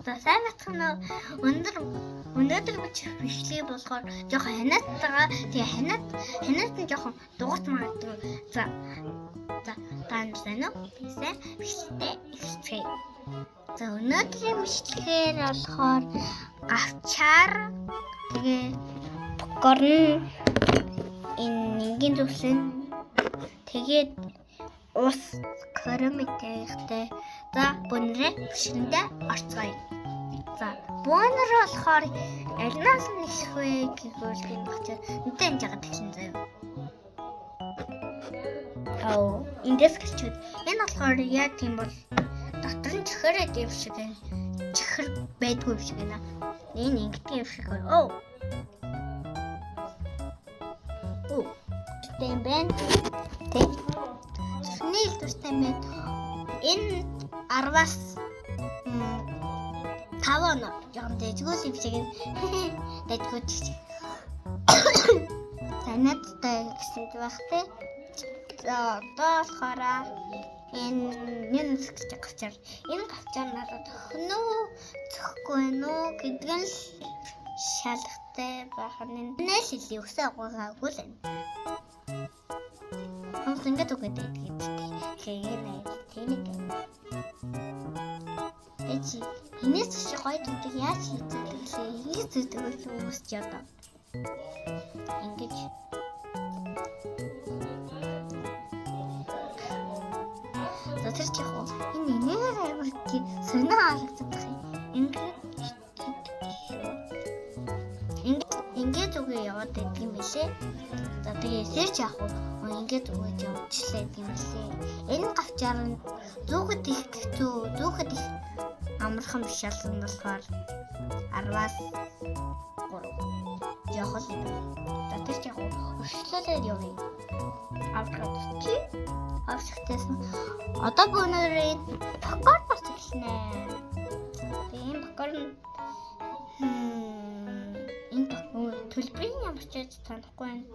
За, сайн бацхан уу? Өнөөдөр бичих бичлэг болохоор жоохон ханиаттайгаа, тэгээ ханиат нь жоохон дугуйт магадгүй. За за, та нар сайн уу? Би сайн. Бичлэгтээ эхэлцгээе. За, өнөөдрийн бичлэгээр болохоор гавчаар, тэгээ попкорн, энэ энгийн зүйлсэн, тэгээд ус, карамельтэй. За, бөөнөрөө бичлэгэндээ орцгоё. За, бөөнөр болохоор алинаас нь эхлэх вэ гэвэл энэ багчаа үнтэй энэ жагаад эхлэн заяа. Аа, эндээс гэлчүүд энэ болохоор яа тийм бол дотор нь чихэр юм шиг байна. Чихэр байдгүй юм шиг байна. Энэ ингэдэг юм шиг. Оо. Оо. Тийм байна. Тэ. Зүрхний илдвэртэй юм байна. Энэ 10-аас 5 оноо. Жохон дэжгүй юм шиг. Дэжгүй ч. Танадтай гэсэн байх те. За, одоо болохоор энэ энэ гэж гавчаар. Энэ гавчаар надад хөнөө зөхгүй нүү гэдэг нь л шалгатай байх нь. Нэл хэлий өсөө агуугаагүй л байна. Хүмүүс ингэж үгээд байдаг гэдэг. Тэгэхээр нэ тэнэг. Эчи энэс чи гоё зүдэг яаж хийдэг гэлээ. Ингэж зүдэг л хүмүүс ч одоо. Ингэж. За, тэр чи яг энэ энээр амар сонин харагдах юм. Ингэж ингээд үгээ яваад байдаг юм билээ. За, тэгээ тэр чи яг ингээд үгээд явуулчлаа гэдэг юм билээ. Энэ гавчаар нь зүүхэд их хэцүү, зүүхэд их амархан биш алсан болохоор 10-аас 3 явах юм. За, тэр чи яг өршлөөлөөр явъя. Аврах чи авчихтайсан. Одоо бөөнөрөө попкорн бас эхэлнэ. Тэгээ энэ попкорн энэ төлбөрийн ямар ч байж танихгүй байна.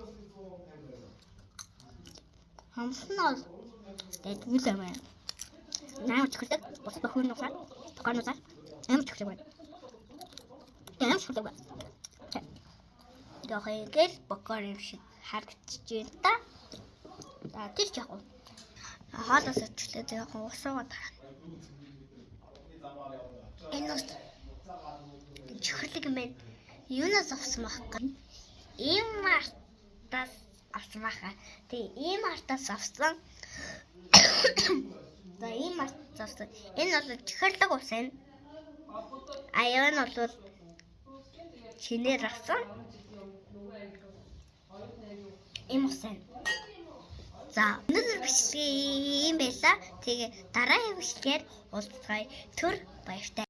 Хамсан бол дэдгүй л байна. Наа чихлэг бус бохор нусаа попкорн нусаа амар чихлэг байна. Амар чихлэг байна. Яхаа ингээл попкорн юм шиг харагдчихэв та. За, тэр ч яг хоолоос өчлөө яг усуугаад харна. Энэ ус чихэрлэг юм байна. Юунаас авсан байхгүй? Ийм артаас авсан баха. Тэгээ ийм артаас авсан. За, ийм артаас авсан. Энэ бол чихэрлэг ус юм. А энэ бол чинээр авсан. Ийм ус юм. За, өнөөдөр бичлэг ийм байлаа. Тэгээ дараагийн бичлэгээр уулзцгаая. Түр баяртай.